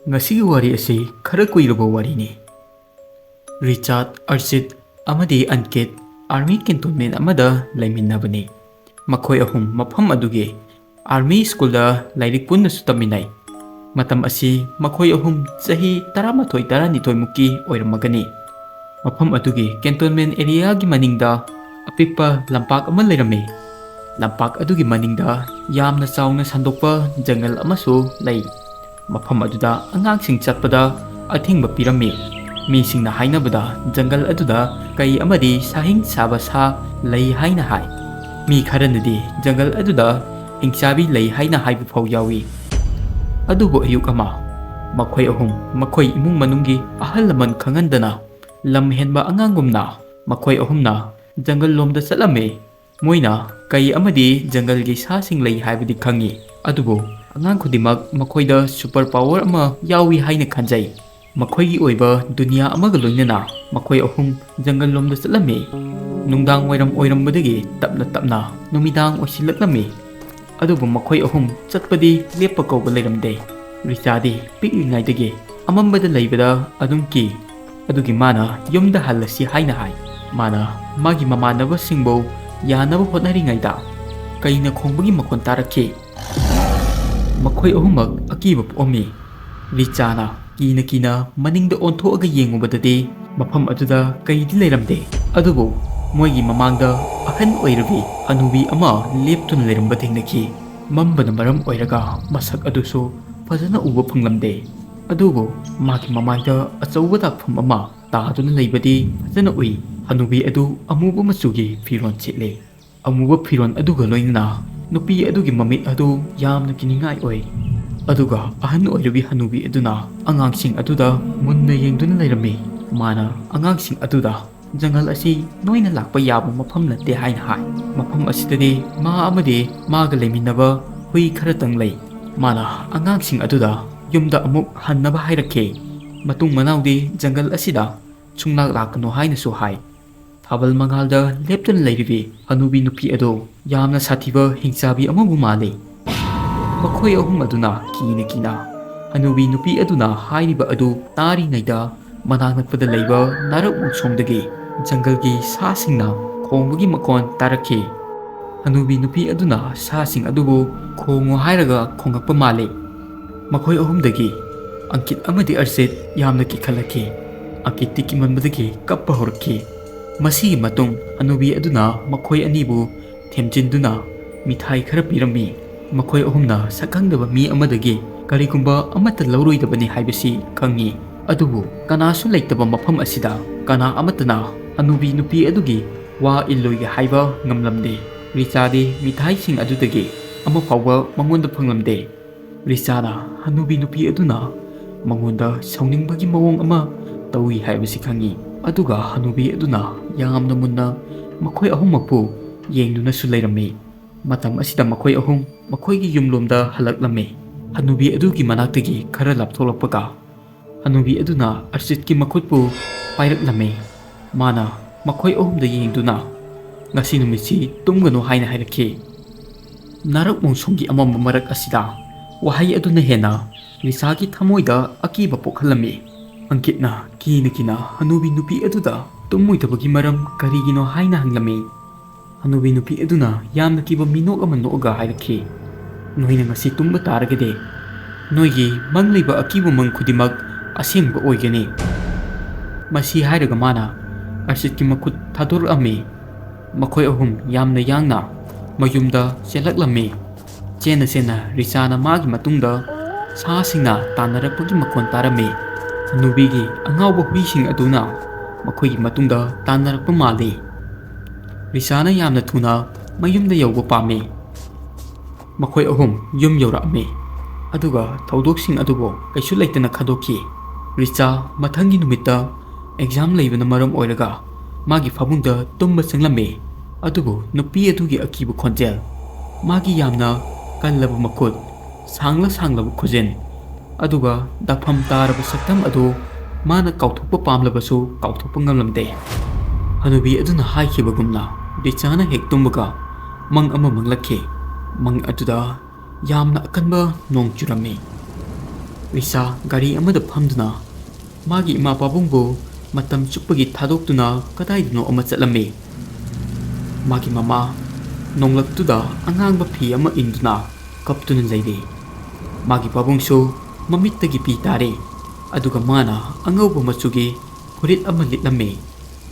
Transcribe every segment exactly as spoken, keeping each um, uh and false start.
ꯉꯁꯤꯒꯤ ꯋꯥꯔꯤ ꯑꯁꯤ ꯈꯔ ꯀꯨꯏꯔꯕ ꯋꯥꯔꯤꯅꯤ꯫ ꯔꯤꯆꯥꯔꯗ, ꯑꯔꯆꯤꯠ ꯑꯃꯗꯤ ꯑꯟꯀꯤꯠ ꯑꯥꯔꯃꯤ ꯀꯦꯟꯇꯣꯟꯃꯦꯟ ꯑꯃꯗ ꯂꯩꯃꯤꯟꯅꯕꯅꯤ꯫ ꯃꯈꯣꯏ ꯑꯍꯨꯝ ꯃꯐꯝ ꯑꯗꯨꯒꯤ ꯑꯥꯔꯃꯤ ꯁ꯭ꯀꯨꯜꯗ ꯂꯥꯏꯔꯤꯛ ꯄꯨꯟꯅꯁꯨ ꯇꯝꯃꯤꯟꯅꯩ꯫ ꯃꯇꯝ ꯑꯁꯤ ꯃꯈꯣꯏ ꯑꯍꯨꯝ ꯆꯍꯤ ꯇꯔꯥꯃꯥꯊꯣꯏ ꯇꯔꯥꯅꯤꯊꯣꯏ ꯃꯨꯛꯀꯤ ꯑꯣꯏꯔꯝꯃꯒꯅꯤ꯫ ꯃꯐꯝ ꯑꯗꯨꯒꯤ ꯀꯦꯟꯇꯣꯟꯃꯦꯟ ꯑꯦꯔꯤꯌꯥꯒꯤ ꯃꯅꯤꯡꯗ ꯑꯄꯤꯛꯄ ꯂꯝꯄꯥꯛ ꯑꯃ ꯂꯩꯔꯝꯃꯤ꯫ ꯂꯝꯄꯥꯛ ꯑꯗꯨꯒꯤ ꯃꯅꯤꯡꯗ ꯌꯥꯝꯅ ꯆꯥꯎꯅ ꯁꯟꯗꯣꯛꯄ ꯖꯪꯒꯜ ꯑꯃꯁꯨ ꯂꯩ꯫ ꯃꯐꯝ ꯑꯗꯨꯗ ꯑꯉꯥꯡꯁꯤꯡ ꯆꯠꯄꯗ ꯑꯊꯤꯡꯕ ꯄꯤꯔꯝꯃꯤ꯫ ꯃꯤꯁꯤꯡꯅ ꯍꯥꯏꯅꯕꯗ ꯖꯪꯒꯜ ꯑꯗꯨꯗ ꯀꯩ ꯑꯃꯗꯤ ꯁꯥꯍꯤꯡ ꯁꯥꯕ ꯁꯥ ꯂꯩ ꯍꯥꯏꯅ ꯍꯥꯏ꯫ ꯃꯤ ꯈꯔꯅꯗꯤ ꯖꯪꯒꯜ ꯑꯗꯨꯗ ꯍꯤꯡꯆꯥꯕꯤ ꯂꯩ ꯍꯥꯏꯅ ꯍꯥꯏꯕ ꯐꯥꯎ ꯌꯥꯎꯏ꯫ ꯑꯗꯨꯕꯨ ꯑꯌꯨꯛ ꯑꯃ ꯃꯈꯣꯏ ꯑꯍꯨꯝ ꯃꯈꯣꯏ ꯏꯃꯨꯡ ꯃꯅꯨꯡꯒꯤ ꯑꯍꯜ ꯂꯃꯟ ꯈꯪꯍꯟꯗꯅ ꯂꯝ ꯍꯦꯟꯕ ꯑꯉꯥꯡꯒꯨꯝꯅ ꯃꯈꯣꯏ ꯑꯍꯨꯝꯅ ꯖꯪꯒꯜ ꯂꯣꯝꯗ ꯆꯠꯂꯝꯃꯤ꯫ ꯃꯣꯏꯅ ꯀꯩ ꯑꯃꯗꯤ ꯖꯪꯒꯜꯒꯤ ꯁꯥꯁꯤꯡ ꯂꯩ ꯍꯥꯏꯕꯗꯤ ꯈꯪꯉꯤ, ꯑꯗꯨꯕꯨ ꯑꯉꯥꯡ ꯈꯨꯗꯤꯡꯃꯛ ꯃꯈꯣꯏꯗ ꯁꯨꯄꯔ ꯄꯥꯋꯔ ꯑꯃ ꯌꯥꯎꯏ ꯍꯥꯏꯅ ꯈꯟꯖꯩ꯫ ꯃꯈꯣꯏꯒꯤ ꯑꯣꯏꯕ ꯗꯨꯅꯤꯌꯥ ꯑꯃꯒ ꯂꯣꯏꯅꯅ ꯃꯈꯣꯏ ꯑꯍꯨꯝ ꯖꯪꯒꯜ ꯂꯣꯝꯗ ꯆꯠꯂꯝꯃꯤ꯫ ꯅꯨꯡꯗꯥꯡ ꯋꯥꯏꯔꯝ ꯑꯣꯏꯔꯝꯕꯗꯒꯤ ꯇꯞꯅ ꯇꯞꯅ ꯅꯨꯃꯤꯗꯥꯡ ꯑꯣꯏꯁꯤꯜꯂꯛꯂꯝꯃꯤ꯫ ꯑꯗꯨꯕꯨ ꯃꯈꯣꯏ ꯑꯍꯨꯝ ꯆꯠꯄꯗꯤ ꯂꯦꯞꯄ ꯀꯧꯕ ꯂꯩꯔꯝꯗꯦ꯫ ꯔꯤꯆꯥꯗꯤ ꯄꯤꯛꯂꯤꯉꯩꯗꯒꯤ ꯑꯃꯝꯕꯗ ꯂꯩꯕꯗ ꯑꯗꯨꯝ ꯀꯤ꯫ ꯑꯗꯨꯒꯤ ꯃꯥꯅ ꯌꯨꯝꯗ ꯍꯜꯂꯁꯤ ꯍꯥꯏꯅ ꯍꯥꯏ꯫ ꯃꯥꯅ ꯃꯥꯒꯤ ꯃꯃꯥꯟꯅꯕꯁꯤꯡꯕꯨ ꯌꯥꯅꯕ ꯍꯣꯠꯅꯔꯤꯉꯩꯗ ꯀꯩꯅ ꯈꯣꯡꯕꯒꯤ ꯃꯈꯣꯟ ꯇꯥꯔꯛꯈꯤ꯫ ꯃꯈꯣꯏ ꯑꯍꯨꯝꯃꯛ ꯑꯀꯤꯕ ꯄꯣꯛꯑꯝꯃꯤ꯫ ꯔꯤꯆꯥꯅ ꯀꯤꯅ ꯀꯤꯅ ꯃꯅꯤꯡꯗ ꯑꯣꯟꯊꯣꯛꯑꯒ ꯌꯦꯡꯉꯨꯕꯗꯗꯤ ꯃꯐꯝ ꯑꯗꯨꯗ ꯀꯩꯗꯤ ꯂꯩꯔꯝꯗꯦ, ꯑꯗꯨꯕꯨ ꯃꯣꯏꯒꯤ ꯃꯃꯥꯡꯗ ꯑꯍꯟ ꯑꯣꯏꯔꯕꯤ ꯍꯅꯨꯕꯤ ꯑꯃ ꯂꯦꯞꯇꯨꯅ ꯂꯩꯔꯝꯕ ꯊꯦꯡꯅꯈꯤ꯫ ꯃꯝꯕꯅ ꯃꯔꯝ ꯑꯣꯏꯔꯒ ꯃꯁꯛ ꯑꯗꯨꯁꯨ ꯐꯖꯅ ꯎꯕ ꯐꯪꯂꯝꯗꯦ, ꯑꯗꯨꯕꯨ ꯃꯥꯒꯤ ꯃꯃꯥꯏꯗ ꯑꯆꯧꯕ ꯗꯥꯛꯐꯝ ꯑꯃ ꯇꯥꯗꯨꯅ ꯂꯩꯕꯗꯤ ꯐꯖꯅ ꯎꯏ꯫ ꯍꯅꯨꯕꯤ ꯑꯗꯨ ꯑꯃꯨꯕ ꯃꯆꯨꯒꯤ ꯐꯤꯔꯣꯜ ꯁꯦꯠꯂꯤ꯫ ꯑꯃꯨꯕ ꯐꯤꯔꯣꯜ ꯑꯗꯨꯒ ꯂꯣꯏꯅꯅ ꯅꯨꯄꯤ ꯑꯗꯨꯒꯤ ꯃꯃꯤꯠ ꯑꯗꯨ ꯌꯥꯝꯅ ꯀꯤꯅꯤꯡꯉꯥꯏ ꯑꯣꯏ꯫ ꯑꯗꯨꯒ ꯑꯍꯟ ꯑꯣꯏꯔꯕꯤ ꯍꯅꯨꯕꯤ ꯑꯗꯨꯅ ꯑꯉꯥꯡꯁꯤꯡ ꯑꯗꯨꯗ ꯃꯨꯟꯅ ꯌꯦꯡꯗꯨꯅ ꯂꯩꯔꯝꯃꯤ꯫ ꯃꯥꯅ ꯑꯉꯥꯡꯁꯤꯡ ꯑꯗꯨꯗ ꯖꯪꯒꯜ ꯑꯁꯤ ꯅꯣꯏꯅ ꯂꯥꯛꯄ ꯌꯥꯕ ꯃꯐꯝ ꯅꯠꯇꯦ ꯍꯥꯏꯅ ꯍꯥꯏ꯫ ꯃꯐꯝ ꯑꯁꯤꯗꯗꯤ ꯃꯥ ꯑꯃꯗꯤ ꯃꯥꯒ ꯂꯩꯃꯤꯟꯅꯕ ꯍꯨꯏ ꯈꯔꯇꯪ ꯂꯩ꯫ ꯃꯥꯅ ꯑꯉꯥꯡꯁꯤꯡ ꯑꯗꯨꯗ ꯌꯨꯝꯗ ꯑꯃꯨꯛ ꯍꯟꯅꯕ ꯍꯥꯏꯔꯛꯈꯤ꯫ ꯃꯇꯨꯡ ꯃꯅꯥꯎꯗꯤ ꯖꯪꯒꯜ ꯑꯁꯤꯗ ꯁꯨꯡꯂꯥꯛ ꯂꯥꯛꯀꯅꯨ ꯍꯥꯏꯅꯁꯨ ꯍꯥꯏ꯫ ꯊꯥꯕꯜ ꯃꯉꯥꯜꯗ ꯂꯦꯞꯇꯨꯅ ꯂꯩꯔꯤꯕꯤ ꯍꯅꯨꯕꯤ ꯅꯨꯄꯤ ꯑꯗꯨ ꯌꯥꯝꯅ ꯁꯥꯊꯤꯕ ꯍꯤꯡꯆꯥꯕꯤ ꯑꯃꯕꯨ ꯃꯥꯜꯂꯤ꯫ ꯃꯈꯣꯏ ꯑꯍꯨꯝ ꯑꯗꯨꯅ ꯀꯤꯅ ꯀꯤꯅ ꯍꯅꯨꯕꯤ ꯅꯨꯄꯤ ꯑꯗꯨꯅ ꯍꯥꯏꯔꯤꯕ ꯑꯗꯨ ꯇꯥꯔꯤꯉꯩꯗ, ꯃꯅꯥꯛ ꯅꯛꯄꯗ ꯂꯩꯕ ꯅꯥꯔꯛ ꯃꯣꯡꯁꯣꯡꯗꯒꯤ ꯖꯪꯒꯜꯒꯤ ꯁꯥꯁꯤꯡꯅ ꯈꯣꯡꯕꯒꯤ ꯃꯈꯣꯟ ꯇꯥꯔꯛꯈꯤ꯫ ꯍꯅꯨꯕꯤ ꯅꯨꯄꯤ ꯑꯗꯨꯅ ꯁꯥꯁꯤꯡ ꯑꯗꯨꯕꯨ "ꯈꯣꯡꯉꯨ" ꯍꯥꯏꯔꯒ ꯈꯣꯡꯉꯛꯄ ꯃꯥꯜꯂꯤ꯫ ꯃꯈꯣꯏ ꯑꯍꯨꯝꯗꯒꯤ ꯑꯪꯀꯤꯠ ꯑꯃꯗꯤ ꯑꯔꯁꯤꯠ ꯌꯥꯝꯅ ꯀꯤꯈꯠꯂꯛꯈꯤ꯫ ꯑꯪꯀꯤꯠꯇꯤ ꯀꯤꯃꯟꯕꯗꯒꯤ ꯀꯞꯄ ꯍꯧꯔꯛꯈꯤ꯫ ꯃꯁꯤꯒꯤ ꯃꯇꯨꯡ ꯍꯅꯨꯕꯤ ꯑꯗꯨꯅ ꯃꯈꯣꯏ ꯑꯅꯤꯕꯨ ꯊꯦꯝꯖꯤꯟꯗꯨꯅ ꯃꯤꯊꯥꯏ ꯈꯔ ꯄꯤꯔꯝꯃꯤ꯫ ꯃꯈꯣꯏ ꯑꯍꯨꯝꯅ ꯁꯛꯈꯪꯗꯕ ꯃꯤ ꯑꯃꯗꯒꯤ ꯀꯔꯤꯒꯨꯝꯕ ꯑꯃꯠꯇ ꯂꯧꯔꯣꯏꯗꯕꯅꯤ ꯍꯥꯏꯕꯁꯤ ꯈꯪꯉꯤ꯫ ꯑꯗꯨꯕꯨ ꯀꯅꯥꯁꯨ ꯂꯩꯇꯕ ꯃꯐꯝ ꯑꯁꯤꯗ ꯀꯅꯥ ꯑꯃꯠꯇꯅ ꯍꯅꯨꯕꯤ ꯅꯨꯄꯤ ꯑꯗꯨꯒꯤ ꯋꯥ ꯏꯜꯂꯣꯏꯒꯦ ꯍꯥꯏꯕ ꯉꯝꯂꯝꯗꯦ꯫ ꯔꯤꯆꯥꯗꯤ ꯃꯤꯊꯥꯏꯁꯤꯡ ꯑꯗꯨꯗꯒꯤ ꯑꯃ ꯐꯥꯎꯕ ꯃꯉꯣꯟꯗ ꯐꯪꯂꯝꯗꯦ꯫ ꯔꯤꯆꯥꯅ ꯍꯅꯨꯕꯤ ꯅꯨꯄꯤ ꯑꯗꯨꯅ ꯃꯉꯣꯟꯗ ꯁꯥꯎꯅꯤꯡꯕꯒꯤ ꯃꯑꯣꯡ ꯑꯃ ꯇꯧꯏ ꯍꯥꯏꯕꯁꯤ ꯈꯪꯉꯤ꯫ ꯑꯗꯨꯒ ꯍꯅꯨꯕꯤ ꯑꯗꯨꯅ ꯌꯥꯝꯅ ꯃꯨꯟꯅ ꯃꯈꯣꯏ ꯑꯍꯨꯝꯃꯛꯄꯨ ꯌꯦꯡꯗꯨꯅꯁꯨ ꯂꯩꯔꯝꯃꯤ꯫ ꯃꯇꯝ ꯑꯁꯤꯗ ꯃꯈꯣꯏ ꯑꯍꯨꯝ ꯃꯈꯣꯏꯒꯤ ꯌꯨꯝꯂꯣꯝꯗ ꯍꯜꯂꯛꯂꯝꯃꯤ꯫ ꯍꯅꯨꯕꯤ ꯑꯗꯨꯒꯤ ꯃꯅꯥꯛꯇꯒꯤ ꯈꯔ ꯂꯥꯞꯊꯣꯛꯂꯛꯄꯒ, ꯍꯅꯨꯕꯤ ꯑꯗꯨꯅ ꯑꯔꯁꯤꯠꯀꯤ ꯃꯈꯨꯠꯄꯨ ꯄꯥꯏꯔꯛꯂꯝꯃꯤ꯫ ꯃꯥꯅ ꯃꯈꯣꯏ ꯑꯍꯨꯝꯗ ꯌꯦꯡꯗꯨꯅ, "ꯉꯁꯤ ꯅꯨꯃꯤꯠꯁꯤ ꯇꯨꯝꯒꯅꯨ" ꯍꯥꯏꯅ ꯍꯥꯏꯔꯛꯈꯤ꯫ ꯅꯥꯔꯛ ꯃꯣꯡꯁꯣꯡꯒꯤ ꯑꯃꯝꯕ ꯃꯔꯛ ꯑꯁꯤꯗ ꯋꯥꯍꯩ ꯑꯗꯨꯅ ꯍꯦꯟꯅ ꯔꯤꯆꯥꯒꯤ ꯊꯃꯣꯏꯗ ꯑꯀꯤꯕ ꯄꯣꯛꯍꯜꯂꯝꯃꯤ꯫ ꯑꯪꯀꯤꯠꯅ ꯀꯤꯅ ꯀꯤꯅ ꯍꯅꯨꯕꯤ ꯅꯨꯄꯤ ꯑꯗꯨꯗ ꯇꯨꯝꯃꯣꯏꯗꯕꯒꯤ ꯃꯔꯝ ꯀꯔꯤꯒꯤꯅꯣ ꯍꯥꯏꯅ ꯍꯪꯂꯝꯃꯤ꯫ ꯍꯅꯨꯕꯤ ꯅꯨꯄꯤ ꯑꯗꯨꯅ ꯌꯥꯝꯅ ꯀꯤꯕ ꯃꯤꯅꯣꯛ ꯑꯃ ꯅꯣꯛꯑꯒ ꯍꯥꯏꯔꯛꯈꯤ, "ꯅꯣꯏꯅ ꯉꯁꯤ ꯇꯨꯝꯕ ꯇꯥꯔꯒꯗꯤ, ꯅꯣꯏꯒꯤ ꯃꯪꯂꯤꯕ ꯑꯀꯤꯕ ꯃꯪ ꯈꯨꯗꯤꯡꯃꯛ ꯑꯁꯦꯡꯕ ꯑꯣꯏꯒꯅꯤ"꯫ ꯃꯁꯤ ꯍꯥꯏꯔꯒ ꯃꯥꯅ ꯑꯔꯁꯤꯠꯀꯤ ꯃꯈꯨꯠ ꯊꯥꯗꯣꯔꯛꯑꯝꯃꯤ꯫ ꯃꯈꯣꯏ ꯑꯍꯨꯝ ꯌꯥꯝꯅ ꯌꯥꯡꯅ ꯃꯌꯨꯝꯗ ꯆꯦꯜꯂꯛꯂꯝꯃꯤ꯫ ꯆꯦꯟꯅ ꯆꯦꯟꯅ ꯔꯤꯆꯥꯅ ꯃꯥꯒꯤ ꯃꯇꯨꯡꯗ ꯁꯥꯁꯤꯡꯅ ꯇꯥꯟꯅꯔꯛꯄꯒꯤ ꯃꯈꯣꯟ ꯇꯥꯔꯝꯃꯤ꯫ ꯍꯅꯨꯕꯤꯒꯤ ꯑꯉꯥꯎꯕ ꯍꯨꯏꯁꯤꯡ ꯑꯗꯨꯅ ꯃꯈꯣꯏꯒꯤ ꯃꯇꯨꯡꯗ ꯇꯥꯟꯅꯔꯛꯄ ꯃꯥꯜꯂꯤ꯫ ꯔꯤꯆꯥꯅ ꯌꯥꯝꯅ ꯊꯨꯅ ꯃꯌꯨꯝꯗ ꯌꯧꯕ ꯄꯥꯝꯃꯤ꯫ ꯃꯈꯣꯏ ꯑꯍꯨꯝ ꯌꯨꯝ ꯌꯧꯔꯛꯑꯝꯃꯤ, ꯑꯗꯨꯒ ꯊꯧꯗꯣꯛꯁꯤꯡ ꯑꯗꯨꯕꯨ ꯀꯩꯁꯨ ꯂꯩꯇꯅ ꯈꯟꯗꯣꯛꯈꯤ꯫ ꯔꯤꯆꯥ ꯃꯊꯪꯒꯤ ꯅꯨꯃꯤꯠꯇ ꯑꯦꯛꯖꯥꯝ ꯂꯩꯕꯅ ꯃꯔꯝ ꯑꯣꯏꯔꯒ ꯃꯥꯒꯤ ꯐꯃꯨꯡꯗ ꯇꯨꯝꯕ ꯆꯪꯂꯝꯃꯤ, ꯑꯗꯨꯕꯨ ꯅꯨꯄꯤ ꯑꯗꯨꯒꯤ ꯑꯀꯤꯕ ꯈꯣꯟꯖꯦꯜ, ꯃꯥꯒꯤ ꯌꯥꯝꯅ ꯀꯜꯂꯕ ꯃꯈꯨꯠ, ꯁꯥꯡꯂ ꯁꯥꯡꯂꯕ ꯈꯨꯖꯤꯟ, ꯑꯗꯨꯒ ꯗꯥꯐꯝ ꯇꯥꯔꯕ ꯁꯛꯇꯝ ꯑꯗꯨ ꯃꯥꯅ ꯀꯥꯎꯊꯣꯛꯄ ꯄꯥꯝꯂꯕꯁꯨ ꯀꯥꯎꯊꯣꯛꯄ ꯉꯝꯂꯝꯗꯦ꯫ ꯍꯅꯨꯕꯤ ꯑꯗꯨꯅ ꯍꯥꯏꯈꯤꯕꯒꯨꯝꯅ ꯔꯤꯆꯥꯅ ꯍꯦꯛ ꯇꯨꯝꯕꯒ ꯃꯪ ꯑꯃ ꯃꯪꯂꯛꯈꯤ꯫ ꯃꯪ ꯑꯗꯨꯗ ꯌꯥꯝꯅ ꯑꯀꯟꯕ ꯅꯣꯡ ꯆꯨꯔꯝꯃꯤ꯫ ꯔꯤꯆꯥ ꯒꯥꯔꯤ ꯑꯃꯗ ꯐꯝꯗꯨꯅ ꯃꯥꯒꯤ ꯏꯃꯥ ꯄꯥꯕꯨꯡꯕꯨ ꯃꯇꯝ ꯆꯨꯞꯄꯒꯤ ꯊꯥꯗꯣꯛꯇꯨꯅ ꯀꯗꯥꯏꯗꯅꯣ ꯑꯃ ꯆꯠꯂꯝꯃꯤ꯫ ꯃꯥꯒꯤ ꯃꯃꯥ ꯅꯣꯡꯂꯛꯇꯨꯗ ꯑꯉꯥꯡꯕ ꯐꯤ ꯑꯃ ꯏꯟꯗꯨꯅ ꯀꯞꯇꯨꯅ ꯂꯩꯔꯤ꯫ ꯃꯥꯒꯤ ꯄꯥꯕꯨꯡꯁꯨ ꯃꯃꯤꯠꯇꯒꯤ ꯄꯤ ꯇꯥꯔꯤ꯫ ꯑꯗꯨꯒ ꯃꯥꯅ ꯑꯉꯧꯕ ꯃꯆꯨꯒꯤ ꯐꯨꯔꯤꯠ ꯑꯃ ꯂꯤꯠꯂꯝꯃꯤ꯫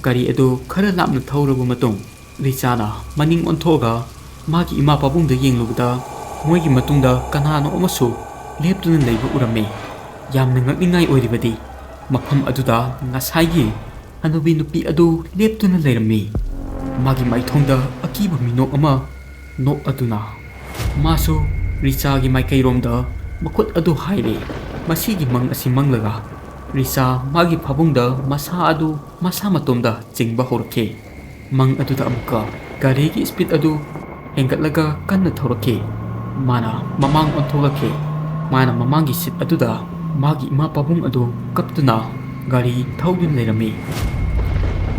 ꯒꯥꯔꯤ ꯑꯗꯨ ꯈꯔ ꯂꯥꯞꯅ ꯊꯧꯔꯕ ꯃꯇꯨꯡ, ꯔꯤꯆꯥꯅ ꯃꯅꯤꯡ ꯑꯣꯟꯊꯣꯛꯑꯒ ꯃꯥꯒꯤ ꯏꯃꯥ ꯄꯥꯕꯨꯡꯗ ꯌꯦꯡꯂꯨꯕꯗ, ꯃꯣꯏꯒꯤ ꯃꯇꯨꯡꯗ ꯀꯅꯥꯅꯣ ꯑꯃꯁꯨ ꯂꯦꯞꯇꯨꯅ ꯂꯩꯕ ꯎꯔꯝꯃꯤ꯫ ꯌꯥꯝꯅ ꯉꯛꯅꯤꯡꯉꯥꯏ ꯑꯣꯏꯔꯤꯕꯗꯤ, ꯃꯐꯝ ꯑꯗꯨꯗ ꯉꯁꯥꯏꯒꯤ ꯍꯅꯨꯕꯤ ꯅꯨꯄꯤ ꯑꯗꯨ ꯂꯦꯞꯇꯨꯅ ꯂꯩꯔꯝꯃꯤ꯫ ꯃꯥꯒꯤ ꯃꯥꯏꯊꯣꯡꯗ ꯑꯀꯤꯕ ꯃꯤꯅꯣꯛ ꯑꯃ ꯅꯣꯛꯑꯗꯨꯅ, ꯃꯥꯁꯨ ꯔꯤꯆꯥꯒꯤ ꯃꯥꯏꯀꯩꯔꯣꯝꯗ ꯃꯈꯨꯠ ꯑꯗꯨ ꯍꯥꯏꯔꯦ꯫ ꯃꯁꯤꯒꯤ ꯃꯪ ꯑꯁꯤ ꯃꯪꯂꯒ, ꯔꯤꯆꯥ ꯃꯥꯒꯤ ꯐꯥꯕꯨꯡꯗ ꯃꯁꯥ ꯑꯗꯨ ꯃꯁꯥ ꯃꯇꯣꯝꯗ ꯆꯤꯡꯕ ꯍꯧꯔꯛꯈꯤ꯫ ꯃꯪ ꯑꯗꯨꯗ ꯑꯃꯨꯛꯀ ꯒꯥꯔꯤꯒꯤ ꯁ꯭ꯄꯤꯗ ꯑꯗꯨ ꯍꯦꯟꯒꯠꯂꯒ ꯀꯟꯅ ꯊꯧꯔꯛꯈꯤ꯫ ꯃꯥꯅ ꯃꯃꯥꯡ ꯑꯣꯟꯊꯣꯛꯂꯛꯈꯤ꯫ ꯃꯥꯅ ꯃꯃꯥꯡꯒꯤ ꯁꯤꯠ ꯑꯗꯨꯗ ꯃꯥꯒꯤ ꯏꯃꯥ ꯄꯥꯕꯨꯡ ꯑꯗꯨ ꯀꯞꯇꯨꯅ ꯒꯥꯔꯤ ꯊꯧꯗꯨꯅ ꯂꯩꯔꯝꯃꯤ꯫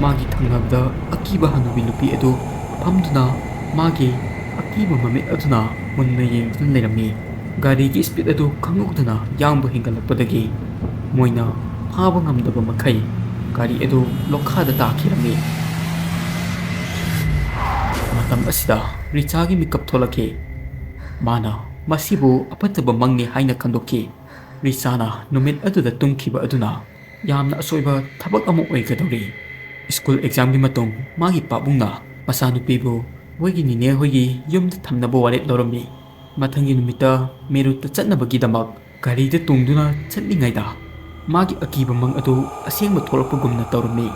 ꯃꯥꯒꯤ ꯊꯪꯅꯕꯗ ꯑꯀꯤꯕ ꯍꯅꯨꯕꯤ ꯅꯨꯄꯤ ꯑꯗꯨ ꯐꯝꯗꯨꯅ ꯃꯥꯒꯤ ꯑꯀꯤꯕ ꯃꯃꯤꯠ ꯑꯗꯨꯅ ꯃꯨꯟꯅ ꯌꯦꯡꯗꯨꯅ ꯂꯩꯔꯝꯃꯤ꯫ ꯒꯥꯔꯤꯒꯤ ꯁ꯭ꯄꯤꯗ ꯑꯗꯨ ꯈꯪꯍꯧꯗꯅ ꯌꯥꯡꯕ ꯍꯦꯟꯒꯠꯂꯛꯄꯗꯒꯤ ꯃꯣꯏꯅ ꯐꯥꯕ ꯉꯝꯗꯕ ꯃꯈꯩ ꯒꯥꯔꯤ ꯑꯗꯨ ꯂꯣꯛꯈꯥꯗ ꯇꯥꯈꯤꯔꯝꯃꯤ꯫ ꯃꯇꯝ ꯑꯁꯤꯗ ꯔꯤꯆꯥꯒꯤ ꯃꯤꯀꯞ ꯊꯣꯛꯂꯛꯈꯤ꯫ ꯃꯥꯅ ꯃꯁꯤꯕꯨ ꯑꯐꯠꯇꯕ ꯃꯪꯅꯤ ꯍꯥꯏꯅ ꯈꯟꯗꯣꯛꯈꯤ꯫ ꯔꯤꯆꯥꯅ ꯅꯨꯃꯤꯠ ꯑꯗꯨꯗ ꯇꯨꯝꯈꯤꯕ ꯑꯗꯨꯅ ꯌꯥꯝꯅ ꯑꯁꯣꯏꯕ ꯊꯕꯛ ꯑꯃ ꯑꯣꯏꯒꯗꯧꯔꯤ꯫ ꯁ꯭ꯀꯨꯜ ꯑꯦꯛꯖꯥꯝꯒꯤ ꯃꯇꯨꯡ ꯃꯥꯒꯤ ꯄꯥꯕꯨꯡꯅ ꯃꯆꯥꯅꯨꯄꯤꯕꯨ ꯃꯣꯏꯒꯤ ꯅꯤꯅꯦ ꯍꯣꯏꯒꯤ ꯌꯨꯝꯗ ꯊꯝꯅꯕ ꯋꯥꯔꯦꯞ ꯂꯧꯔꯝꯃꯤ꯫ ꯃꯊꯪꯒꯤ ꯅꯨꯃꯤꯠꯇ ꯃꯦꯔꯨꯠꯇ ꯆꯠꯅꯕꯒꯤꯗꯃꯛ ꯒꯥꯔꯤꯗ ꯇꯣꯡꯗꯨꯅ ꯆꯠꯂꯤꯉꯩꯗ ꯃꯥꯒꯤ ꯑꯀꯤꯕ ꯃꯪ ꯑꯗꯨ ꯑꯁꯦꯡꯕ ꯊꯣꯛꯂꯛꯄꯒꯨꯝꯅ ꯇꯧꯔꯝꯃꯤ꯫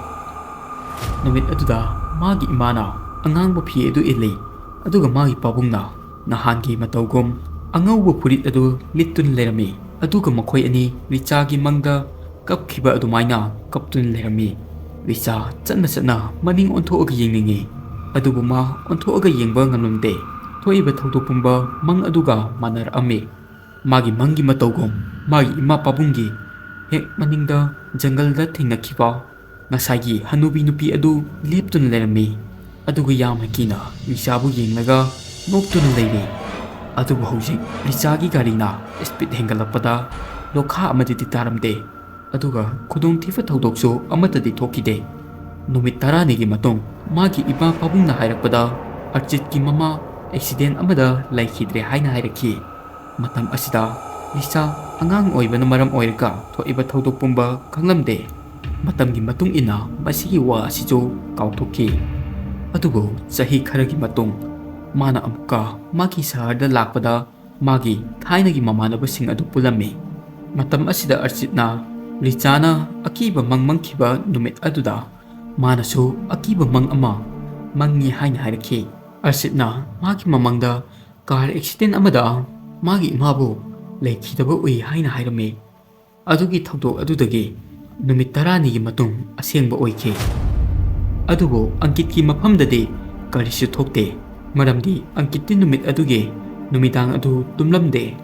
ꯅꯨꯃꯤꯠ ꯑꯗꯨꯗ ꯃꯥꯒꯤ ꯏꯃꯥꯅ ꯑꯉꯥꯡꯕ ꯐꯤ ꯑꯗꯨ ꯏꯜꯂꯤ, ꯑꯗꯨꯒ ꯃꯥꯒꯤ ꯄꯥꯕꯨꯡꯅ ꯅꯍꯥꯟꯒꯤ ꯃꯇꯧꯒꯨꯝ ꯑꯉꯧꯕ ꯐꯨꯔꯤꯠ ꯑꯗꯨ ꯂꯤꯠꯇꯨꯅ ꯂꯩꯔꯝꯃꯤ꯫ ꯑꯗꯨꯒ ꯃꯈꯣꯏ ꯑꯅꯤ ꯔꯤꯆꯥꯒꯤ ꯃꯪꯗ ꯀꯞꯈꯤꯕ ꯑꯗꯨꯃꯥꯏꯅ ꯀꯞꯇꯨꯅ ꯂꯩꯔꯝꯃꯤ꯫ ꯔꯤꯆꯥ ꯆꯠꯅ ꯆꯠꯅ ꯃꯅꯤꯡ ꯑꯣꯟꯊꯣꯛꯑꯒ ꯌꯦꯡꯅꯤꯡꯉꯤ, ꯑꯗꯨꯕꯨ ꯃꯥ ꯑꯣꯟꯊꯣꯛꯑꯒ ꯌꯦꯡꯕ ꯉꯝꯂꯝꯗꯦ꯫ ꯊꯣꯛꯏꯕ ꯊꯧꯗꯣꯛ ꯄꯨꯝꯕ ꯃꯪ ꯑꯗꯨꯒ ꯃꯥꯟꯅꯔꯛꯑꯝꯃꯤ꯫ ꯃꯥꯒꯤ ꯃꯪꯒꯤ ꯃꯇꯧꯒꯨꯝ ꯃꯥꯒꯤ ꯏꯃꯥ ꯄꯥꯕꯨꯡꯒꯤ ꯍꯦꯛ ꯃꯅꯤꯡꯗ ꯖꯪꯒꯜꯗ ꯊꯦꯡꯅꯈꯤꯕ ꯉꯁꯥꯏꯒꯤ ꯍꯅꯨꯕꯤ ꯅꯨꯄꯤ ꯑꯗꯨ ꯂꯦꯞꯇꯨꯅ ꯂꯩꯔꯝꯃꯤ꯫ ꯑꯗꯨꯒ ꯌꯥꯝꯅ ꯀꯤꯅ ꯔꯤꯆꯥꯕꯨ ꯌꯦꯡꯂꯒ ꯅꯣꯛꯇꯨꯅ ꯂꯩꯔꯤ꯫ ꯑꯗꯨꯕꯨ ꯍꯧꯖꯤꯛ ꯔꯤꯆꯥꯒꯤ ꯒꯥꯔꯤꯅ ꯁ꯭ꯄꯤꯗ ꯍꯦꯟꯒꯠꯂꯛꯄꯗ ꯂꯣꯈꯥ ꯑꯃꯗꯗꯤ ꯇꯥꯔꯝꯗꯦ꯫ ꯑꯗꯨꯒ ꯈꯨꯗꯣꯡꯊꯤꯕ ꯊꯧꯗꯣꯛꯁꯨ ꯑꯃꯠꯇꯗꯤ ꯊꯣꯛꯈꯤꯗꯦ꯫ ꯅꯨꯃꯤꯠ ꯇꯔꯥꯅꯤꯒꯤ ꯃꯇꯨꯡ ꯃꯥꯒꯤ ꯏꯃꯥ ꯄꯥꯕꯨꯡꯅ ꯍꯥꯏꯔꯛꯄꯗ ꯑꯔꯆꯤꯠꯀꯤ ꯃꯃꯥ ꯑꯦꯛꯁꯤꯗꯦꯟ ꯑꯃꯗ ꯂꯩꯈꯤꯗ꯭ꯔꯦ ꯍꯥꯏꯅ ꯍꯥꯏꯔꯛꯈꯤ꯫ ꯃꯇꯝ ꯑꯁꯤꯗ ꯔꯤꯆꯥ ꯑꯉꯥꯡ ꯑꯣꯏꯕꯅ ꯃꯔꯝ ꯑꯣꯏꯔꯒ ꯊꯣꯛꯏꯕ ꯊꯧꯗꯣꯛ ꯄꯨꯝꯕ ꯈꯪꯂꯝꯗꯦ꯫ ꯃꯇꯝꯒꯤ ꯃꯇꯨꯡ ꯏꯟꯅ ꯃꯁꯤꯒꯤ ꯋꯥ ꯑꯁꯤꯁꯨ ꯀꯥꯎꯊꯣꯛꯈꯤ꯫ ꯑꯗꯨꯕꯨ ꯆꯍꯤ ꯈꯔꯒꯤ ꯃꯇꯨꯡ ꯃꯥꯅ ꯑꯃꯨꯛꯀ ꯃꯥꯒꯤ ꯁꯍꯔꯗ ꯂꯥꯛꯄꯗ ꯃꯥꯒꯤ ꯊꯥꯏꯅꯒꯤ ꯃꯃꯥꯟꯅꯕꯁꯤꯡ ꯑꯗꯨ ꯄꯨꯜꯂꯝꯃꯤ꯫ ꯃꯇꯝ ꯑꯁꯤꯗ ꯑꯔꯆꯤꯠꯅ ꯔꯤꯆꯥꯅ ꯑꯀꯤꯕ ꯃꯪ ꯃꯪꯈꯤꯕ ꯅꯨꯃꯤꯠ ꯑꯗꯨꯗ ꯃꯥꯅꯁꯨ ꯑꯀꯤꯕ ꯃꯪ ꯑꯃ ꯃꯪꯉꯤ ꯍꯥꯏꯅ ꯍꯥꯏꯔꯛꯈꯤ꯫ ꯑꯔꯆꯤꯠꯅ ꯃꯥꯒꯤ ꯃꯃꯪꯗ ꯀꯥꯔ ꯑꯦꯛꯁꯤꯗꯦꯟ ꯑꯃꯗ ꯃꯥꯒꯤ ꯏꯃꯥꯕꯨ ꯂꯩꯈꯤꯗꯕ ꯎꯏ ꯍꯥꯏꯅ ꯍꯥꯏꯔꯝꯃꯤ꯫ ꯑꯗꯨꯒꯤ ꯊꯧꯗꯣꯛ ꯑꯗꯨꯗꯒꯤ ꯅꯨꯃꯤꯠ ꯇꯔꯥꯅꯤꯒꯤ ꯃꯇꯨꯡ ꯑꯁꯦꯡꯕ ꯑꯣꯏꯈꯤ꯫ ꯑꯗꯨꯕꯨ ꯑꯪꯀꯤꯠꯀꯤ ꯃꯐꯝꯗꯗꯤ ꯀꯔꯤꯁꯨ ꯊꯣꯛꯇꯦ, ꯃꯔꯝꯗꯤ ꯑꯪꯀꯤꯠꯇꯤ ꯅꯨꯃꯤꯠ ꯑꯗꯨꯒꯤ ꯅꯨꯃꯤꯗꯥꯡ ꯑꯗꯨ ꯇꯨꯝꯂꯝꯗꯦ꯫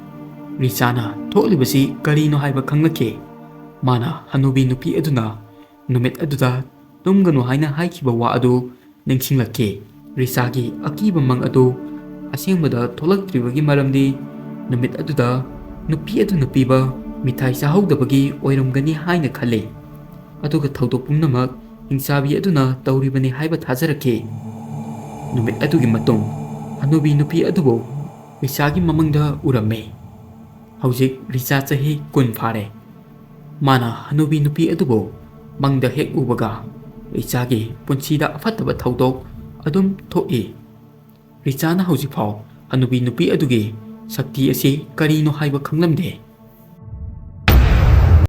ꯔꯤꯆꯥꯅ ꯊꯣꯛꯂꯤꯕꯁꯤ ꯀꯔꯤꯅꯣ ꯍꯥꯏꯕ ꯈꯪꯂꯛꯈꯤ꯫ ꯃꯥꯅ ꯍꯅꯨꯕꯤ ꯅꯨꯄꯤ ꯑꯗꯨꯅ ꯅꯨꯃꯤꯠ ꯑꯗꯨꯗ ꯇꯨꯝꯒꯅꯨ ꯍꯥꯏꯅ ꯍꯥꯏꯈꯤꯕ ꯋꯥ ꯑꯗꯨ ꯅꯤꯡꯁꯤꯡꯂꯛꯈꯤ꯫ ꯔꯤꯆꯥꯒꯤ ꯑꯀꯤꯕ ꯃꯪ ꯑꯗꯨ ꯑꯁꯦꯡꯕꯗ ꯊꯣꯛꯂꯛꯇ꯭ꯔꯤꯕꯒꯤ ꯃꯔꯝꯗꯤ ꯅꯨꯃꯤꯠ ꯑꯗꯨꯗ ꯅꯨꯄꯤ ꯑꯗꯨꯅ ꯄꯤꯕ ꯃꯤꯊꯥꯏ ꯆꯥꯍꯧꯗꯕꯒꯤ ꯑꯣꯏꯔꯝꯒꯅꯤ ꯍꯥꯏꯅ ꯈꯜꯂꯤ꯫ ꯑꯗꯨꯒ ꯊꯧꯗꯣꯛ ꯄꯨꯝꯅꯃꯛ ꯍꯤꯡꯆꯥꯕꯤ ꯑꯗꯨꯅ ꯇꯧꯔꯤꯕꯅꯤ ꯍꯥꯏꯕ ꯊꯥꯖꯔꯛꯈꯤ꯫ ꯅꯨꯃꯤꯠ ꯑꯗꯨꯒꯤ ꯃꯇꯨꯡ ꯍꯅꯨꯕꯤ ꯅꯨꯄꯤ ꯑꯗꯨꯕꯨ ꯔꯤꯆꯥꯒꯤ ꯃꯃꯪꯗ ꯎꯔꯝꯃꯤ꯫ ꯍꯧꯖꯤꯛ ꯔꯤꯆꯥ ꯆꯍꯤ ꯀꯨꯟ ꯐꯥꯔꯦ꯫ ꯃꯥꯅ ꯍꯅꯨꯕꯤ ꯅꯨꯄꯤ ꯑꯗꯨꯕꯨ ꯃꯪꯗ ꯍꯦꯛ ꯎꯕꯒ ꯔꯤꯆꯥꯒꯤ ꯄꯨꯟꯁꯤꯗ ꯑꯐꯠꯇꯕ ꯊꯧꯗꯣꯛ ꯑꯗꯨꯝ ꯊꯣꯛꯏ꯫ ꯔꯤꯆꯥꯅ ꯍꯧꯖꯤꯛꯐꯥꯎ ꯍꯅꯨꯕꯤ ꯅꯨꯄꯤ ꯑꯗꯨꯒꯤ ꯁꯛꯇꯤ ꯑꯁꯤ ꯀꯔꯤꯅꯣ ꯍꯥꯏꯕ ꯈꯪꯂꯝꯗꯦ꯫